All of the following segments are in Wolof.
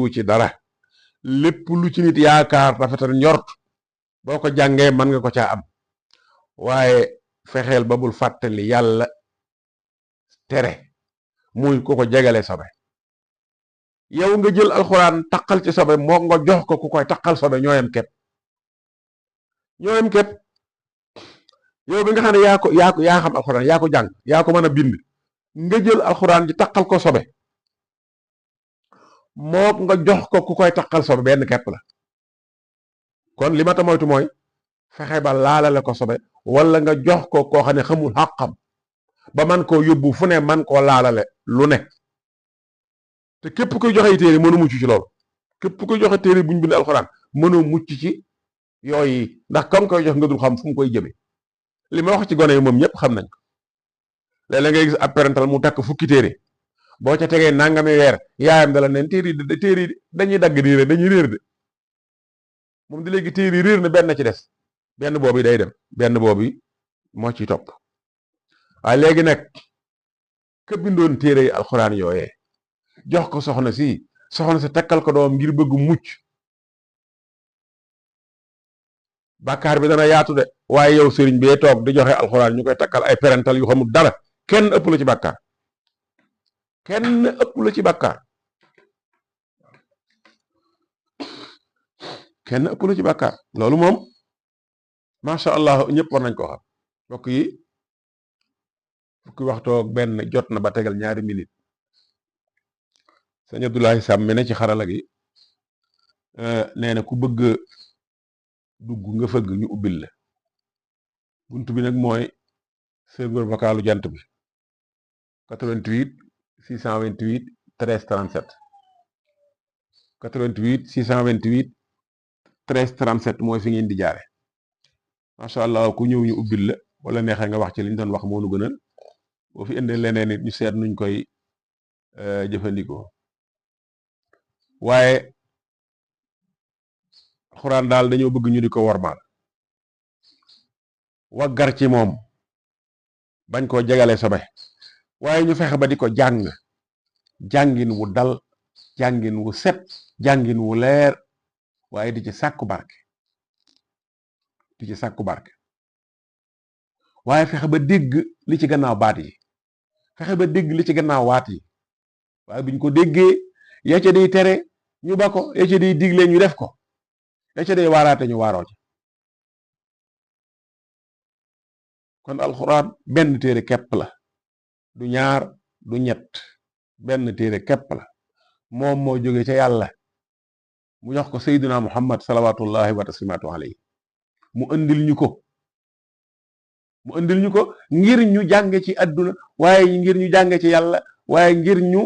wu ci dara lépp lu ci nit yaakaar rafetal njort boo ko jàngee mën nga ko caa am waaye fexeel ba bul fàttali yàlla tere muy ku ko jegale sobe yow nga jël alxuraan taqal ci sobe moo nga jox ko ku koy taqal sobe ñooyam képp yow bi nga xam ne yaa xam alxuraan yaa ko jàng yaa ko mën a bind nga jël alxuraan ji taqal ko sobe moo nga jox ko ku koy taqal sobe benn képp la kon li ma ta moytu mooy fexe ba laalale ko sobe wala nga jox ko koo xam ne xamul xàqam ba man koo yóbbu fu ne man koo laalale lu ne te képp koy joxe téere mënu mucc ci loolu képp koy joxe téere bu ñu bind alxuraan mënu mucc ci yooyu ndax comme koy jox nga dul xam fu mu koy jëme li ma wax ci gone yi moom ñëpp xam nañ ko léeg-léeg ngay gis ab parental mu takk fukki téere boo ca tegee nangami weer yaayam dala neen téere yi dañuy dagg di réer dañuy réer de moom di léegi téere yi réer na benn ci des benn boobu day dem benn boobu moo ci topp waaye léegi nag ka bindoon téere yi alxuraan yooyee jox ko soxna si takkal ko doom ngir bëgg mucc bàkkaar bi dana yaatu de waaye yow sëriñ bee toog di joxe alxuraan ñu koy takkal ay parental yu xamul dara kenn ëpp la ci bàkkaar kenn ëpp la ci bàkkaar kenn ëpp la ci bàkkaar loolu moom macha allah ñëpp war nañ ko xam mbokk yi fukki waxtoog benn jot na ba tegal ñaari minute sëñ Abdoulaye Sam mi ne ci xarala gi nee na ku bëgg dugg nga fëgg ñu ubbil la bunt bi nag mooy serveur vocalu jant bi 88 628 13 37 88 628 13 37 mooy fi ngeen di jaare macha allah ku ñëw ñu ubbil la wala neexee nga wax ci liñ doon wax moo nu gënal boo fi indee leneen nit ñu seet nuñ koy jëfandikoo waaye xuraan daal dañoo bëgg ñu di ko wormaal waggar ci moom bañ koo jegale sobe waaye ñu fexe ba di ko jàng jàngin wu dal jàngin wu set jàngin wu leer waaye di ci sàkku barke waaye fexe ba dégg li ci gannaaw baat yi fexe ba dégg li ci gannaaw waat yi waaye buñ ko déggee ya ca day tere ñu ba ko ya ca day digle ñu def ko ya ca day waaraate ñu waaroo ci kon alxuraan benn téere kepp la du ñaar du ñett benn téere kepp la moom moo jóge ca yàlla mu jox ko sayyidina muhammad salawatullahi wa taslimaatu alayhi mu andil ñu ko ngir ñu jànge ci àdduna waaye ngir ñu jànge ci yàlla waaye ngir ñu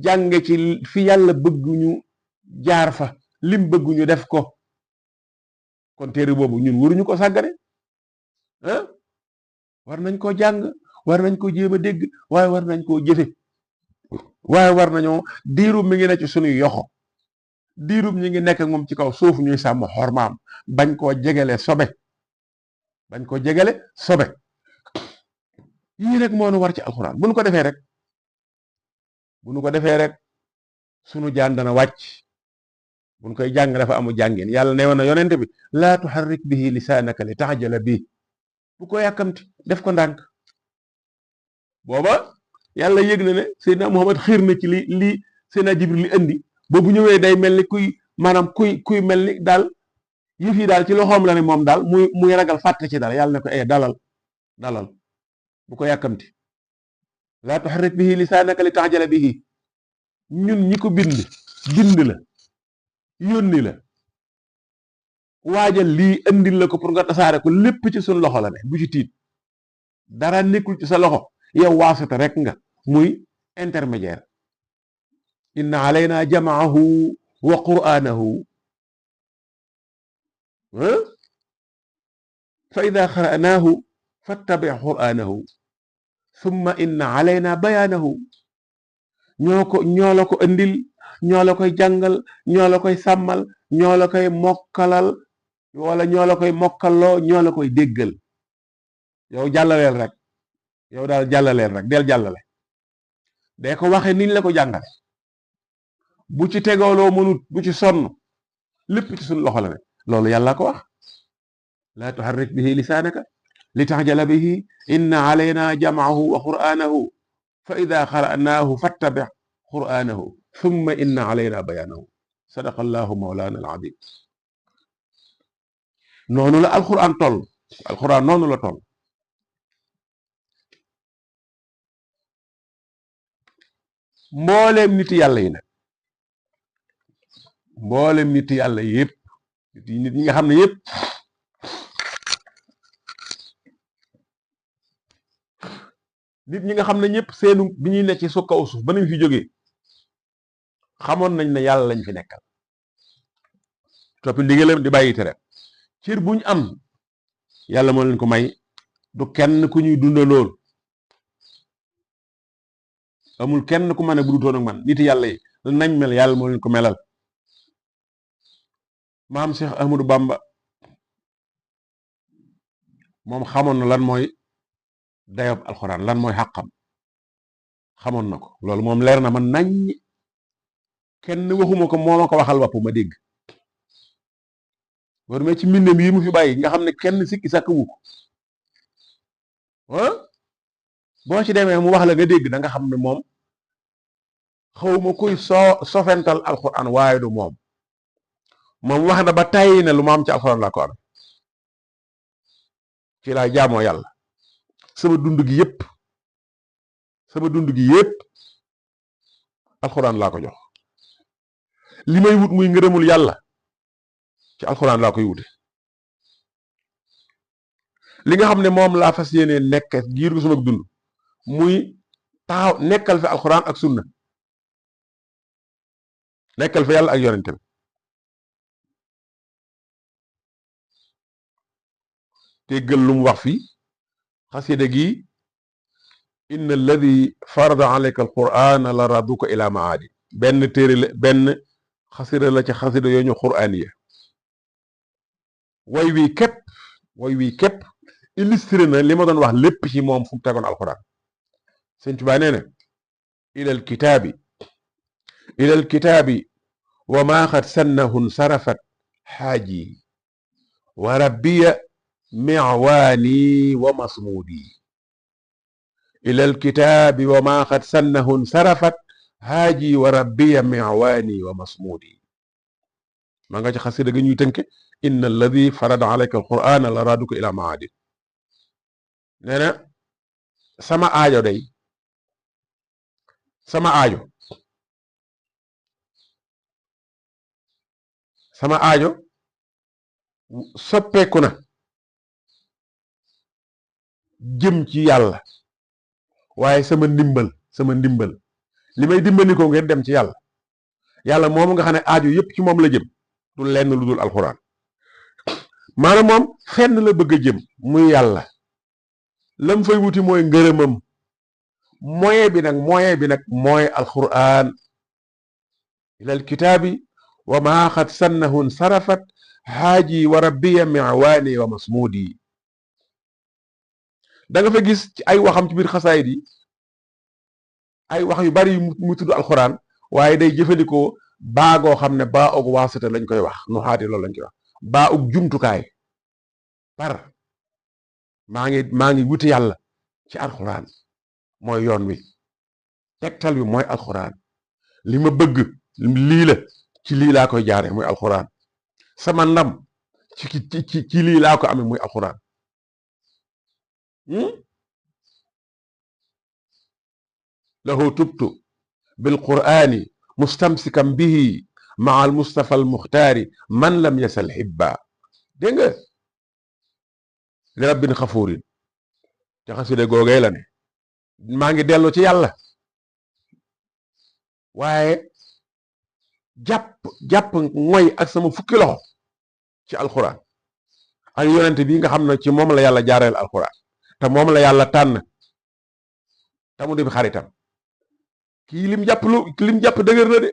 jànge ci fi yàlla bëgg ñu jaar fa lim bëgg ñu def ko kon téere boobu ñun waruñu ko sàggane ah war nañ koo jàng war nañ ko jéem a dégg waaye war nañ koo jëfe waaye war nañoo diirub mi ngi ne ci sunuy yoxo diirub ñi ngi nekk ak moom ci kaw suuf ñuy sàmm xormaam bañ koo jegele sobe yii rek moo nu war ci alxuraan bu nu ko defee rek sunu jaan dana wàcc bu nu koy jàng dafa amu jàngin yàlla ne woon na yonente bi laa tuharrik bihi lisaanaka li taxjala bi bu ko yàkkamti def ko ndànk booba yàlla yëg na ne Seydina Muhammad xiir na ci li Seydina Jibril li indi boobu ñëwee day mel ni kuy mel ni daal yëf yi daal ci loxoom la ne moom daal muy ragal fàtte ci dara yàlla ne ko dalal bu ko yàkkamti laa tuharrik bihi lisaanaka li taxjala bihi ñun ñi ko bind la yónni la waajal lii indil la ko pour nga tasaare ko lépp ci suñ loxo la ne bu ci tiit dara nekkul ci sa loxo yow waasata rek nga muy intermédiaire inna alayna jamaahu wa qur'anahu fa ida qara'nahu fattabi qur'anahu thumma inna alayna bayaanahu ñoo la ko indil ñoo la koy jàngal ñoo la koy sàmmal ñoo la koy mokkalal wala ñoo la koy mokkalloo ñoo la koy déggal yow jàllaleel rek yow daal jàllaleel rek del jàllale dee ko waxe niñ la ko jàngale bu ci tegooloo mënut bu ci sonn lépp ci suñu loxo la ne loolu yàlla ko wax laa tuharrik bihi lisaanaka li taxjala bihi inna alayna jam'ahu wa qur'anahu fa ida qara'naahu fattabi' qur'anahu thumma inna alayna bayaanahu sadaqa allahu mawlana al azim noonu la alquran toll alquran noonu la toll mbooleem nit yàlla yi nag mbooleem nit yàlla yépp nit ñi nga xam ne yépp nit ñi nga xam ne ñëpp seenu bi ñuy nekk ci su kaw suuf ba nañ fi jógee xamoon nañ ne yàlla lañ fi nekkal toppi ndigalam di bàyyi tere cër buñ am yàlla moo leen ko may du kenn ku ñuy dunda lool amul kenn ku mën a budutoon ak man nit yàlla yi nañ mel yàlla moo leen ko melal maam Cheikh Ahmadou Bamba moom xamoon na lan mooy dayob alxuraan lan mooy xàqam xamoon na ko loolu moom leer na man nañ kenn waxuma ko moo ma ko waxal bopp ma dégg boo demee ci mbindam yi mu fi bàyyi nga xam ne kenn sikki sàkk wu ko boo ci demee mu wax la nga dégg da nga xam ne moom xawma kuy sofental alxuraan waaye du moom wax na ba tàyyi ne lu ma am ci alxuraan laa ko am ci laa jaamoo yàlla sama dund gi yépp alxuraan laa ko jox li may wut muy ngërëmul yàlla ci alxuraan laa koy wute li nga xam ne moom laa fas yéene nekk giir gu sama dund muy taxaw nekkal fi alxuraan ak sunna nekkal fi yàlla ak yonente bi te gël lu mu wax fii xasida gi inna alladi farada alayka alqur'ana la raduka ila maadi benn téere la benn xasida la ci xasida yoo ñu qur'aniya way wii képp illustré na li ma doon wax lépp ci moom fu mu tegoon alquran Sëñ Tuubaa nee na ila alkitaabi wa maa xad sannahun sarafat xaaji wa rabbiya mi'waani wa masmuudi ila alkitaabi wa maa xad sannahun sarafat xaaji wa rabbiya mi'waani wa masmuudi ma nga ci xasida ga ñuy tënke inna alladi farada alayka alqur'ana la raduka ila maadi nee na sama aajo soppeeku na jëm ci yàlla waaye sama ndimbal li may dimbali ko ngeen dem ci yàlla moom nga xam ne aajo yépp ci moom la jëm du lenn lu dul alxuraan maanaam moom fenn la bëgg a jëm muy yàlla lam fay wuti mooy ngërëmam moyen bi nag mooy alxuraan ilal kitaabi wa maa xad sannahun sarafat xaaji wa rabbiya mi'waani wa masmuudi da nga fa gis ci ay waxam ci biir xasaayid yi ay wax yu bari yu mu tudd alxuraan waaye day jëfandikoo baagoo xam ne baa og waasita lañ koy wax nu xaati loolu lañ koy wax baa og jumtukaay par maa ngi wuti yàlla ci alxuraan mooy yoon wi tegtal bi mooy alxuraan li ma bëgg lii la ci lii laa koy jaare muy alxuraan sama ndam ci lii laa ko amee muy alxuraan lahu tubtu bil qur'ani mustamsikan bihi maa al mustafa al muxtaari man lam yasal xibba dégg nga li rabbin xafuurin te xaside googee la ne maa ngi dellu ci yàlla waaye jàpp mooy ak sama fukki loxo ci alxuraan ak yonent bi nga xam ne ci moom la yàlla jaareel alxuraan te moom la yàlla tànn tamu di xaritam kii lim jàpp dëgër na de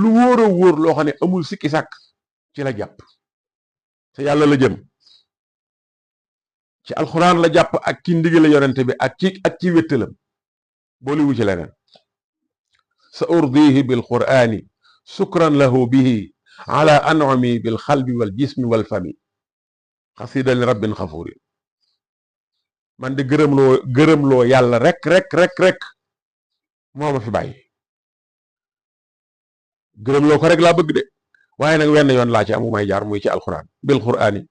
lu wóor a wóor loo xam ne amul sikki sàkk ci la jàpp te yàlla la jëm ci alxuraan la jàpp ak ci ndigale yonent bi ak ci wéttalam booliwu ci leneen sa urdihi bil qur'ani sukran lahu bihi ala an'ami bil xalbi wal jismi wal fami xasida li rabbin xafurin man de gërëmloo yàlla rek moo ma fi bàyyi gërëmloo ko rek laa bëgg de waaye nag wenn yoon laa ci amu may jaar muy ci alquran bil qur'ani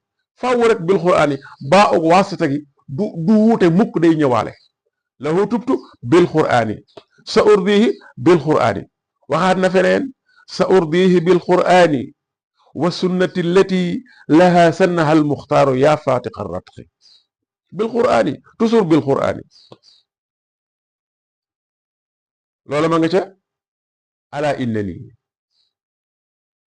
faaw rek bil qur'ani baa og wasita gi du wuute mukk day ñëwaale lahu tubtu bil qur'ani sa urdihi bil qur'ani waxaat na feneen sa urdihi bil qur'ani wa sunnati allati laha sannaha al muxtaaru yaa fatiqa ratqi bil qur'ani toujours bil qur'ani loola ma nga ca ala innani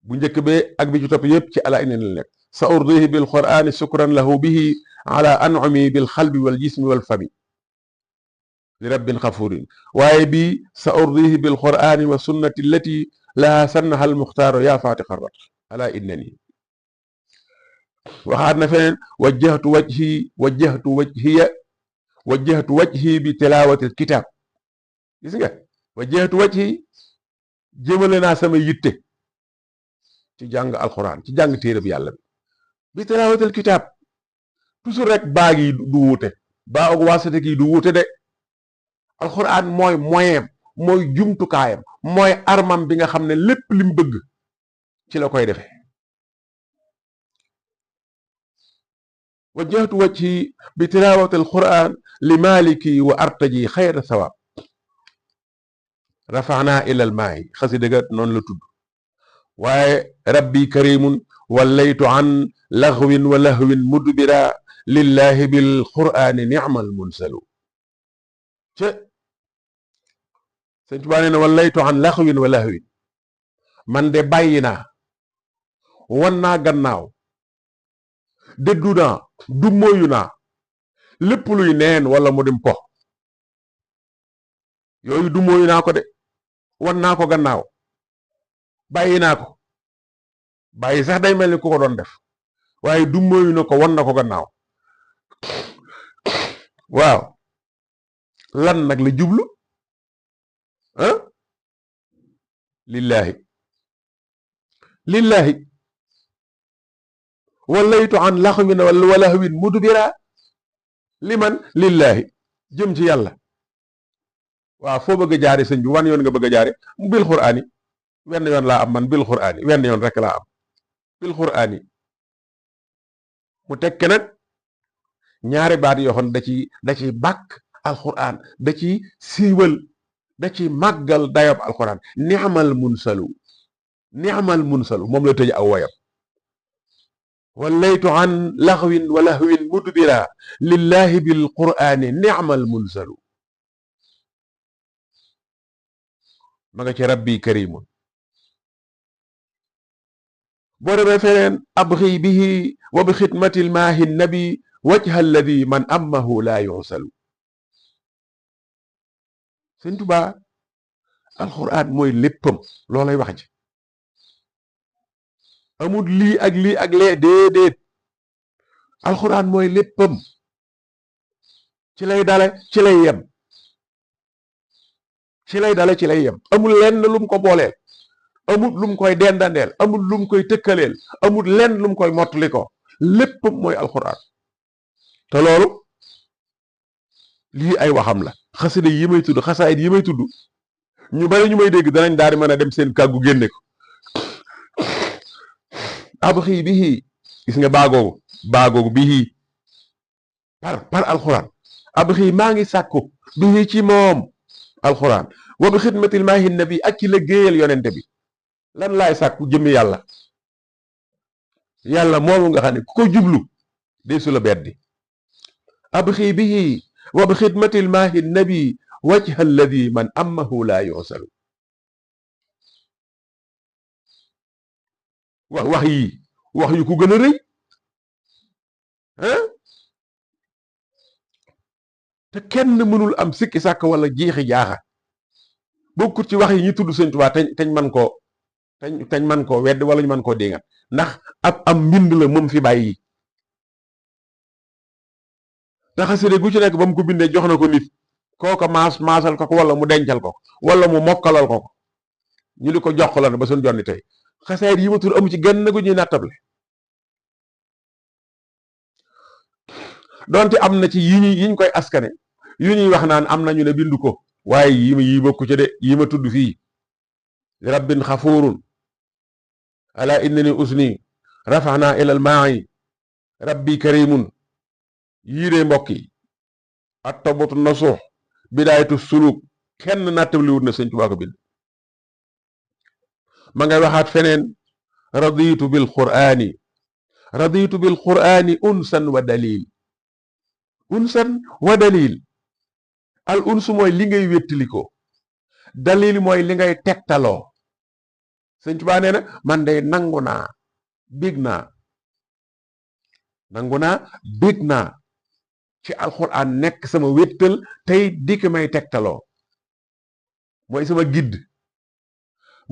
bu njëkk be ak bi ci topp yépp ci ala innani la nekk sa urdihi bil qur'ani sukran lahu bihi ala an'ami bil xalbi wal jismi wal fami li rabbin xafurin waaye bii sa urdihi bil qur'ani wa sunnati allati laha sannaha al muxtaaru yaa fatiqa ratqi ala innani waxaat na feneen wajjahtu wajhi bi tilawati alkitab gis nga wajjahtu wajhi jëmale naa sama yitte ci jàng alquran ci jàng téereb yàlla bi tilawati alkitab toujours rek baag yi du wuute baa og waasate gi du wuute de alquran mooy moyen mooy jumtukaayam mooy armam bi nga xam ne lépp lim bëgg ci la koy defee wajjahtu wajhi bi tilawati alquran li maliki wa artaji xayra sawab rafaana ila almaayi xasida ga noonu la tudd waaye rabbi karimun wallaytu an laghwin wa lahwin mudbira lillahi bil qur'ani ni'mal munsalu ce Sëñ Tuubaa nee na wallaytu an laghwin wa lahwin man de bàyyi naa wan naa gannaaw dëddu naa du moyu naa lépp luy neen wala mu dim po yooyu du moyu naa ko de wan naa ko gannaaw bàyyi naa ko bàyyi sax day mel ni ku ko doon def waaye du moyu na ko wan na ko gannaaw waaw lan nag la jublu ah lillahi wallaytu an laxwin wa lahwin mudbira liman lillahi jëm ci yàlla waaw foo bëgg a jaare sëñ bi wan yoon nga bëgg a jaare bil qur'ani wenn yoon laa am man bil qur'ani wenn yoon rek laa am bil qur'ani mu tekke nag ñaari baat yoo xam da ci bàkk alquran da ci siiwal da ci màggal dayob alquran ni'mal munsalu moom la tëj aw wayam wallaytu an laxwin wa lahwin mudbira lillahi bil qur'ani ni'mal munsalu ma nga ci rabbi karimun boo demee feneen abxi bihi wa bi xidmati lmaahi nabi wajha alladi man ammahu laa yusalu Sëñ Tuubaa alxuraan mooy léppam loolay wax ji amul lii ak lee déedéet alxuraan mooy léppam ci lay dale ci lay yem amul lenn lum ko booleel amul lum koy dendandeel amul lum koy tëkkaleel amul lenn lum koy mottali ko léppam mooy alxuraan te loolu lii ay waxam la xasida yi may tudd xasaayit yi may tudd ñu bari ñu may dégg danañ daal di mën a dem seen kàggu génne ko abxi bihi gis nga baagoogu bihi par alxuraan abxi maa ngi sàkku bihi ci moom alxuraan wa bi xidmatil maahi nabi ak ci liggéeyal yonente bi lan laay sàkku jëmmi yàlla moomu nga xam ne ku ko jublu dee su la beddi abxi bihi wa bi xidmatil maahi nabi wajha alladi man ammahu laa yusalu wax yu ko gën a rëy te kenn mënul am sikki sàkk wala jiixi jaaxa bokkut ci wax yi ñu tudd Sëñ Tuubaa teñ man koo wedd wala ñu man koo déngat ndax am mbind la moom fi bàyyi te xasida gu ci nekk ba mu ko bindee jox na ko nit kooka maasal ko wala mu dencal ko wala mu mokkalal ko ñu di ko jox la ba suñ jonni tey xasaayid yi ma tur amu ci genn gu ñuy nattable donte am na ci yiñ koy askane yu ñuy wax naan am nañu ne bindu ko waaye yi bokku ci de yi ma tudd fii rabbin xafuurun ala innani usni rafaxna ilal maai rabbi karimun yii de mbokk yi at tobatu nasuux bidaayatu suluk kenn nattable wut na sëñ Tuubaa ko bind ma ngay waxaat feneen raditu bil qur'ani unsan wa dalil al unsu mooy li ngay wéttalikoo dalil mooy li ngay tegtaloo sëñ Tuubaa nee na man day nangu naa bég naa ci alxuraan nekk sama wéttal tey dikk may tegtaloo mooy sama guide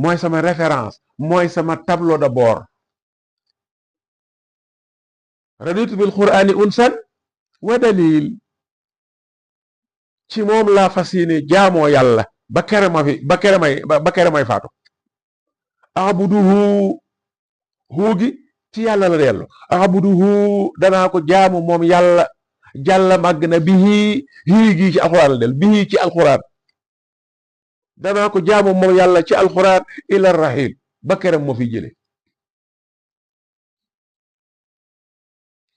mooy sama référence mooy sama tableau de bord raditu bil qur'ani unsan wa dalil ci moom laa fas yéene jaamoo yàlla ba kere may faatu abuduhu huugi ci yàlla la dellu abuduhu danaa ko jaamu moom yàlla jàlla màgg na bihi hii ci alxuraan la del bihi ci alxuraan danaa ko jaamu moom yàlla ci alxuraan ila rahil ba kerem moo fi jële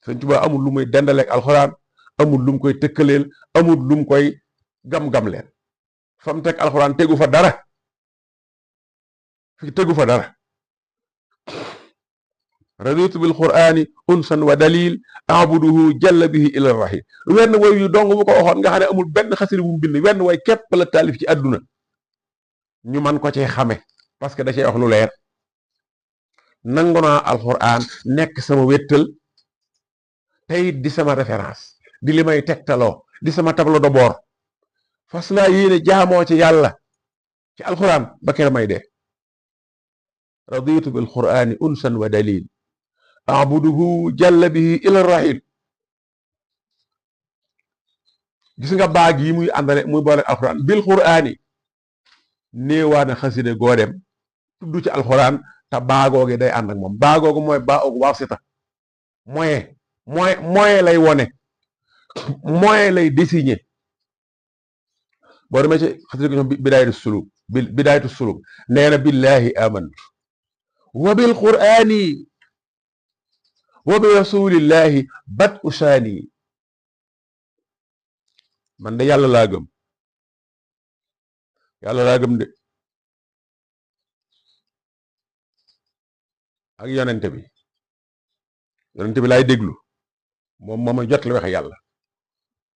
Sëñ Tuubaa amul lu muy dendaleek alxuraan amul lu mu koy tëkkaleel amul lu mu koy gam-gam leen fa mu teg alxuraan tegu fa dara raditu bil qur'ani unsan wa dalil abuduhu jalla bihi ila rahil wenn way yu dong bu ko waxoon nga xam ne amul benn xasida bu mu bind wenn way képp la taalif ci àdduna ñu man ko cee xame parce que da cee wax lu leer nangu naa alxuraan nekk sama wéttal tey di sama référence di li may tegtaloo di sama tableau de bord fas laa yéene jaamoo ci yàlla ci alxuraan ba kere may dee raditu bil qur'ani unsan wa dalil abuduhu jalla bihi ila rahil gis nga baag yi muy àndale muy boole alxuraan bil qur'ani néewaana xaside goo dem tudd ci alxuraan te baagoogi day ànd ak moom baagoogu mooy baagoogu wasita moyen lay wone moyen lay désigner boo demee ci xaside ko ñoom bidaayatu suluk nee na billahi amantu wa bil qur'ani wa bi rasulillahi bat usaani man de yàlla laa gëm de ak yonente bi laay déglu moom moo ma jot li waxe yàlla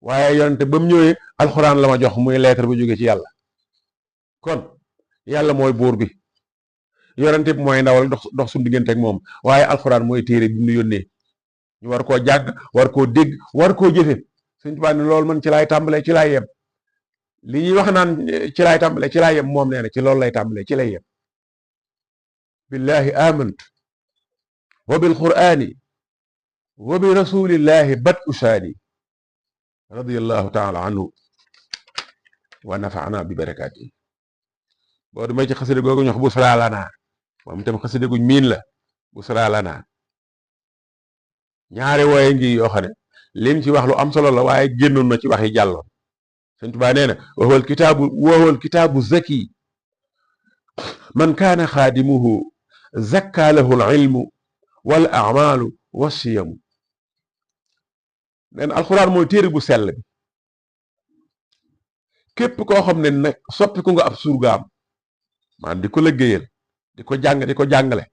waaye yonente ba mu ñëwee alxuraan la ma jox muy lettre bu jóge ci yàlla kon yàlla mooy buur bi yonente bi mooy ndawal dox suñu diggante ak moom waaye alxuraan mooy téere bi mu yónnee ñu war koo jàng war koo dégg war koo jëfe Sëñ Tuubaa ne loolu man ci laay tàmbalee ci laay yem li ñuy wax naan ci laay tàmbalee ci laay yem moom nee na ci loolu lay tàmbalee ci lay yem billahi amantu wa bil qur'ani wa bi rasulillahi bat usaani radiyallahu taala anhu wa nafaana bi barakaati boo demee ci xasida googu ñu wax bu salaalanaa moom itam xasida guñ miin la bu salaalanaa ñaari wooye ngi yoo xam ne lim ci wax lu am solo la waaye génnoon na ci wax yi jàlloon Sëñ Tuubaa nee na wahwal kitaabu zaki man kaana xaadimuhu zakka lahu al ilmu wal a'maalu wa siyamu nee na alxuraan mooy téere bu sell bi képp koo xam ne nag soppiku nga ab surgaam maanaam di ko liggéeyal di ko jàng di ko jàngale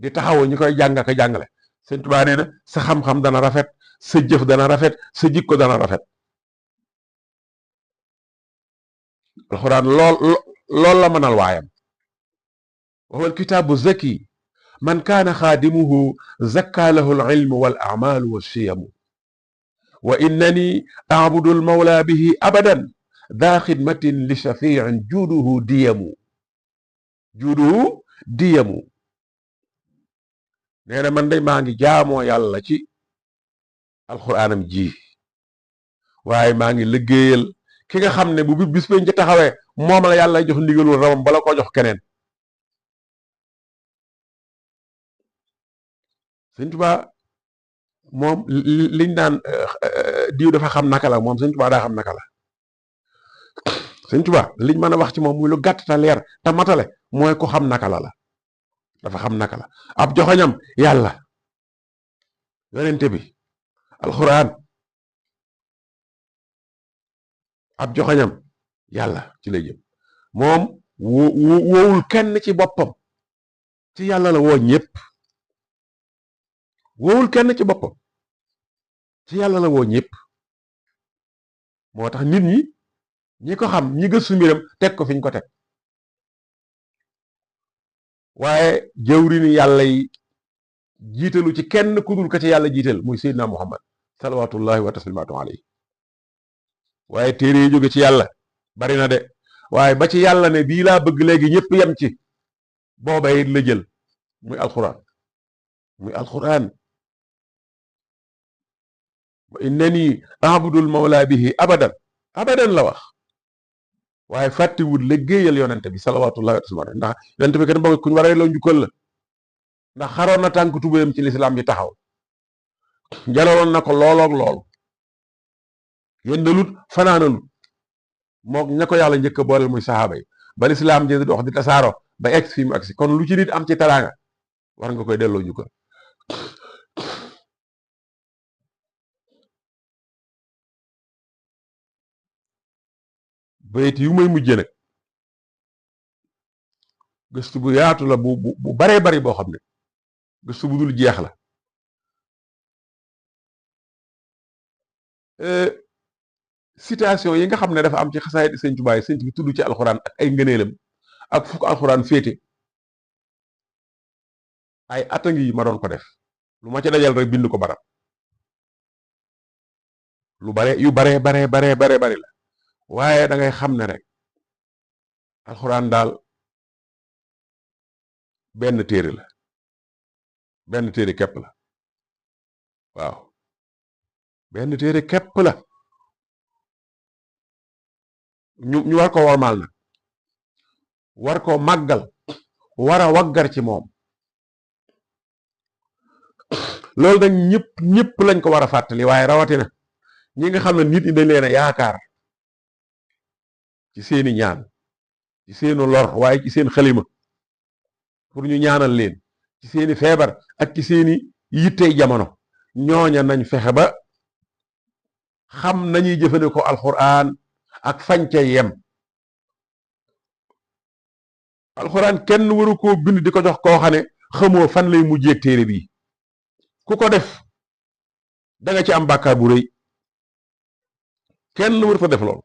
di taxawu ñi koy jàng ak jàngale Sëñ Tuubaa nee na sa xam-xam dana rafet sa jëf dana rafet sa jikko dana rafet alxuraan lool la mënal waayam wal kitaabu zaki man kaana xaadimuhu zakka lahu al ilmu wal a'maalu wa siyamu wa innani a'budu al mawla bihi abadan daa xidmatin li shafiin juuduhu diyamu nee na man day maa ngi jaamoo yàlla ci alxuraanam ji waaye maa ngi liggéeyal ki nga xam ne bu bis bañ ci taxawee moom la yàlla jox ndigalul ramam bala ko jox keneen Sëñ Tuubaa moom liñ naan diw dafa xam naka la moom Sëñ Tuubaa daa xam naka la. Sëñ Tuubaa liñ mën a wax ci moom muy lu gàtt te leer te matale mooy ko xam naka la dafa xam naka la. ab joxoñam yàlla yonente bi alxuraan ab joxoñam yàlla ci lay jëm moom woowul kenn ci boppam ci yàlla la woo ñëpp woowul kenn ci boppam ci yàlla la woo ñëpp moo tax nit ñi ko xam ñi gëstu mbiram teg ko fiñ ko teg waaye jëwrini yàlla yi jiitalu ci kenn ku dul ka ci yàlla jiital muy Seydina Muhammad salawatullahi wa taslimaatu alayhi waaye téere yi jóge ci yàlla bari na de waaye ba ci yàlla ne bii laa bëgg léegi ñëpp yem ci booba it la jël muy alquran wa innani abudul mawla bihi abadan la wax waaye fàttiwul liggéeyal yonente bi salawatullahi wa taslimaatu ndax yonente bi kenn bëgg kuñ war a loo njukkal la ndax xaroon na tànk tubéyam ci lislaam ji taxaw jalaloon na ko looloog lool yendalut fanaanalut mook ña ko yàlla njëkk a booleel muy saxaaba yi ba lislaam ji di dox di tasaaro ba egsi fi mu agsi kon lu ci nit am ci teraanga war nga koy delloo njukkal bayit yu may mujjee nag gëstu bu yaatu la bu baree bari boo xam ne gëstu bu dul jeex la citation yi nga xam ne dafa am ci xasaayid Sëñ Tuubaa yi Sëñ bi tudd ci alxuraan ak ay ngëneelam ak fukk alxuraan féete ay ata ngi ma doon ko def lu ma ci dajal rek bind ko barab lu bare yu bare la waaye da ngay xam ne rek alxuraan daal benn téere la benn téere képp la waaw benn téere képp la ñu war ko wormaal nag war ko màggal war a waggar ci moom loolu nag ñëpp lañ ko war a fàttali waaye rawatina ñi nga xam ne nit ñi dañ leen a yaakaar ci seeni ñaan ci seenu lor waaye ci seen xalima pour ñu ñaanal leen ci seeni feebar ak ci seeni yittey jamono ñooña nañ fexe ba xam nañuy jëfandikoo alxuraan ak fañ ca yem alxuraan kenn waru koo bind di ko jox koo xam ne xamoo fan lay mujjeeg téere bii ku ko def da nga ci am bàkkaar bu rëy kenn waru fa def loolu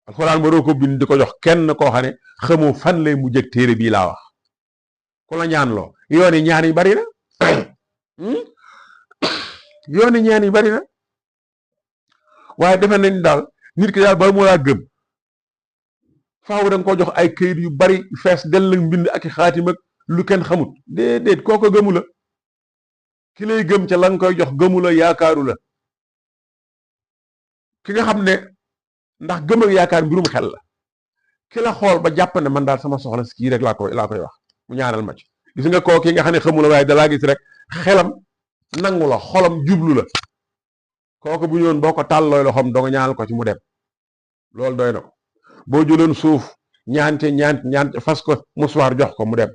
alxuraan waroo ko bind di ko jox kenn koo xam ne xamoo fan lay mujjeeg téere bii laa wax ku la ñaan loo yooni ñaan yi bari na yooni ñaan yi bari na waaye defe nañ daal nit ki daal ba mu laa gëm faaw da nga ko jox ay këyit yu bari fees dell ak mbind ak i xaatim ak lu kenn xamut déedéet kooko gëmu la ki lay gëm ca la nga koy jox gëmu la yaakaaru la ki nga xam ne ndax gëm ak yaakaar mbirum xel la ki la xool ba jàpp ne man daal sama soxla si kii rek laa koy wax mu ñaanal ma ci gis nga koo ki nga xam ne xamu la waaye dalaa gis rek xelam nangu la xolam jublu la kooku bu ñëwoon boo ko tàllooy loxoom doo nga ñaanal ko ci mu dem loolu doy na ko boo jëloon suuf ñaante fas ko musuwaar jox ko mu dem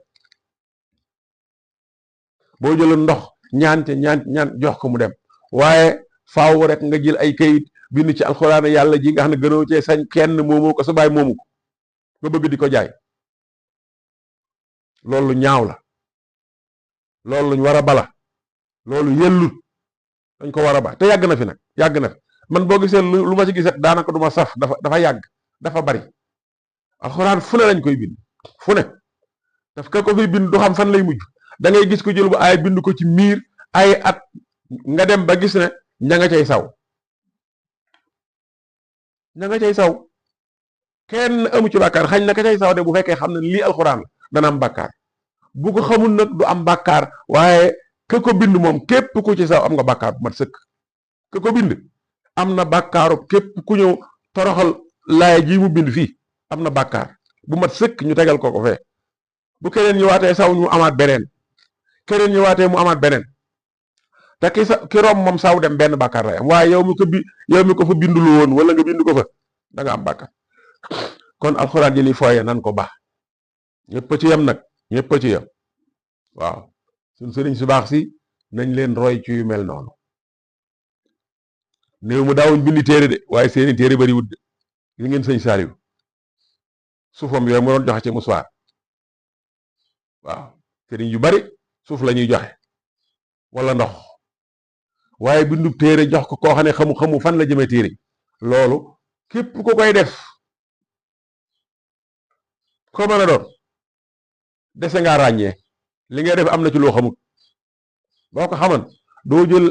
boo jëloon ndox ñaante jox ko mu dem waaye faaw rek nga jël ay kayit bind ci alxuraan yàlla ji nga xam ne gënoo cee sañ kenn moomoo ko sa baay moomu ko nga bëgg di ko jaay loolu ñaaw la loolu luñ war a bala loolu yellut dañ ko war a ba te yàgg na fi nag yàgg na fi man boo gisee lu ma ci gisat daanaka du ma saf dafa yàgg dafa bari alxuraan fu ne lañ koy bind fu ne daf ka ko fiy bind du xam fan lay mujj da ngay gis ko jël bu ay bind ko ci miir ay at nga dem ba gis ne ña nga cay saw kenn amu ci bàkkaar xañ na ka cay saw de bu fekkee xam ne lii alxuraan la dana am bàkkaar bu ko xamul nag du am bàkkaar waaye ka ko bind moom képp ku ci saw am nga bàkkaar bu mat sëkk ka ko bind am na bàkkaaru képp ku ñëw toroxal laaya ji mu bind fii am na bàkkaar bu mat sëkk ñu tegal ko fee bu keneen ñëwaatee saw ñu amaat beneen keneen ñëwaatee mu amaat beneen te ki rom moom saaw dem benn bàkkaar lay am waaye yow mi ko fa bindulu woon wala nga bind ko fa da nga am bàkkaar kon alxuraan ji li fooye nan ko baax ñëpp ci yem nag ñëpp ci yem waaw suñ sëriñ su baax si nañ leen roy ci yu mel noonu néew mu daawuñ bindi téere de waaye seeni téere bari wut de li ngeen sëñ Saaliw suufam yooyu mu doon joxe ci muswaar waaw sëriñ yu bari suuf la ñuy joxe wala ndox waaye bindu téere jox ko koo xam ne xamu fan la jëmee téere loolu képp ku koy def ko mën a doon dese ngaa ràññee li ngay def am na ci loo xamut boo ko xaman doo jël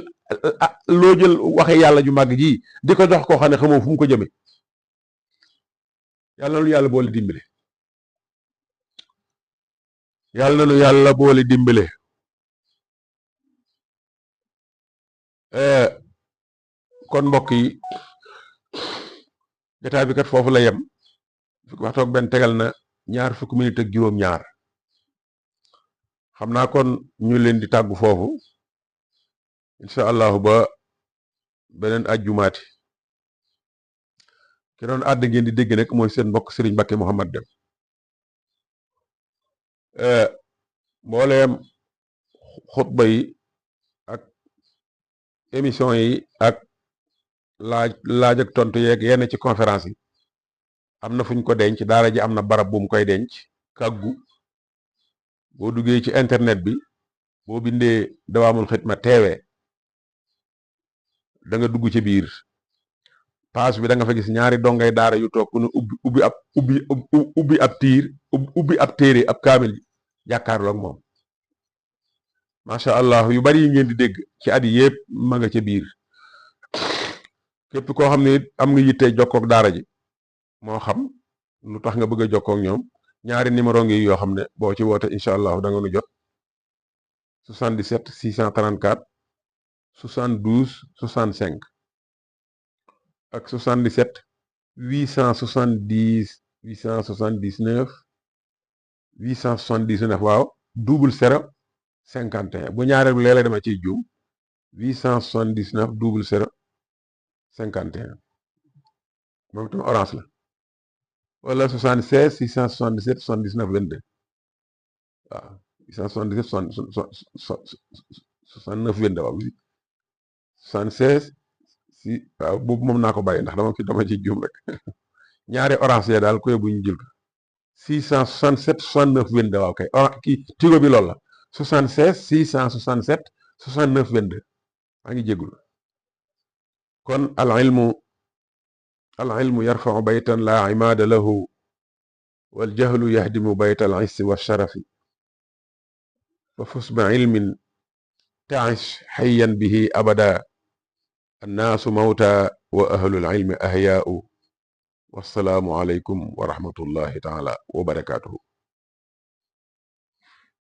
loo jël waxe yàlla ju màgg ji di ko jox koo xam ne xamoo fu mu ko jëme yàlla na lu yàlla boole dimbale yàlla na lu yàlla boole dimbale kon mbokk yi jotaay bi kat foofu la yem fukki waxtu ak benn tegal na ñaar fukki minute ak juróom-ñaar xam naa kon ñu leen di tàggu foofu incha allahu ba beneen ajjumaati ki doon àdd ngeen di dégg nag mooy seen mbokk Serigne Mbacké Mouhamad Dem mbooleem xutba yi ak émission yi ak laaj ak tontu yeeg yenn ci conférence yi am na fuñ ko denc daara ji am na barab bu mu koy denc kàggu boo duggee ci internet bi boo bindee Dawaamul Xidma TV da nga dugg ci biir page bi da nga fa gis ñaari dongay daara yu toog ku ne ubbi ab téere ab kaamil jàkkaarloo ak moom macha allah yu bari yi ngeen di dégg ci at yi yëpp ma nga ca biir képp koo xam ne am nga yitte jokkook daara ji moo xam lu tax nga bëgg a jokkoo ak ñoom ñaari numéro ngi yoo xam ne boo ci woote incha allah da nga nu jot 77 634 72 65 ak 77 870 879 879 waaw 00 51 bu ñaareel bi léeg-léeg dama ciy juum 879 00 51 moom itam orange la wala 76 677 79 22 waaw 677 69 22 waaw 76 si waaw boobu moom naa ko bàyyi ndax dama ci juum rek ñaari orange ya daal koy bu ñu jël ko 667 69 22 waaw kay kii tigo bi loolu la 76 667 69 22 maa ngi jégul kon al ilmu yarfau baytan la imaada lahu wal jahlu yahdimu bayta al issi wa sharafi fa fus bi ilmin taish xayyan bihi abada annaasu mawta wa ahlul ilmi ahyaau wassalaamu aleykum wa rahmatullahi taala wa barakaatuhu